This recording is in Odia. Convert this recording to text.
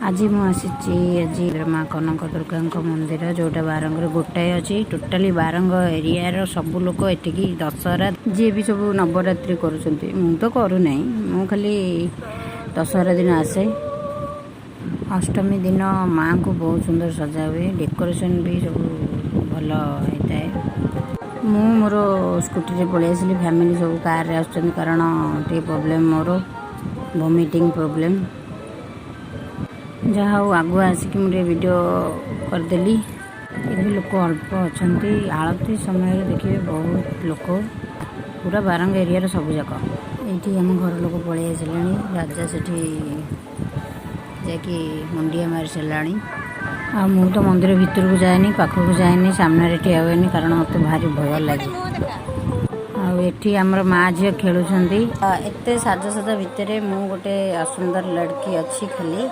ଆଜି ମୁଁ ଆସିଛି ଆଜି ମା କନକ ଦୁର୍ଗାଙ୍କ ମନ୍ଦିର, ଯେଉଁଟା ବାରଙ୍ଗରେ ଗୋଟାଏ ଅଛି। ଟୋଟାଲି ବାରଙ୍ଗ ଏରିଆର ସବୁ ଲୋକ ଏଠିକି ଦଶହରା, ଯିଏ ବି ସବୁ ନବରାତ୍ରି କରୁଛନ୍ତି। ମୁଁ ତ କରୁନାହିଁ, ମୁଁ ଖାଲି ଦଶହରା ଦିନ ଆସେ। ଅଷ୍ଟମୀ ଦିନ ମାଆଙ୍କୁ ବହୁତ ସୁନ୍ଦର ସଜା ହୁଏ, ଡେକୋରେସନ୍ ବି ସବୁ ଭଲ ହେଇଥାଏ। ମୁଁ ମୋର ସ୍କୁଟିରେ ପଳେଇ ଆସିଲି, ଫ୍ୟାମିଲି ସବୁ କାରରେ ଆସୁଛନ୍ତି, କାରଣ ଟିକେ ପ୍ରୋବ୍ଲେମ୍ ମୋର, ଭୋମିଟିଂ ପ୍ରୋବ୍ଲେମ୍। ଯାହା ହଉ, ଆଗୁଆ ଆସିକି ମୁଁ ଟିକେ ଭିଡ଼ିଓ କରିଦେଲି। ଏବେ ଲୋକ ଅଳ୍ପ ଅଛନ୍ତି। ଆଳତି ସମୟରେ ଦେଖିବେ ବହୁତ ଲୋକ, ପୁରା ବାରଙ୍ଗ ଏରିଆର ସବୁ ଯାକ। ଏଇଠି ଆମ ଘର ଲୋକ ପଳେଇ ଆସିଲେଣି। ରାଜା ସେଠି ଯାଇକି ମୁଣ୍ଡିଆ ମାରି ସାରିଲାଣି। ଆଉ ମୁଁ ତ ମନ୍ଦିର ଭିତରକୁ ଯାଏନି, ପାଖକୁ ଯାଏନି, ସାମ୍ନାରେ ଠିଆ ହୁଏନି, କାରଣ ମୋତେ ଭାରି ଭୟ ଲାଗେ। ଆଉ ଏଠି ଆମର ମା ଝିଅ ଖେଳୁଛନ୍ତି। ଏତେ ସାଜସଜା ଭିତରେ ମୁଁ ଗୋଟେ ଅସୁନ୍ଦର ଲଡ଼କି ଅଛି ଖାଲି।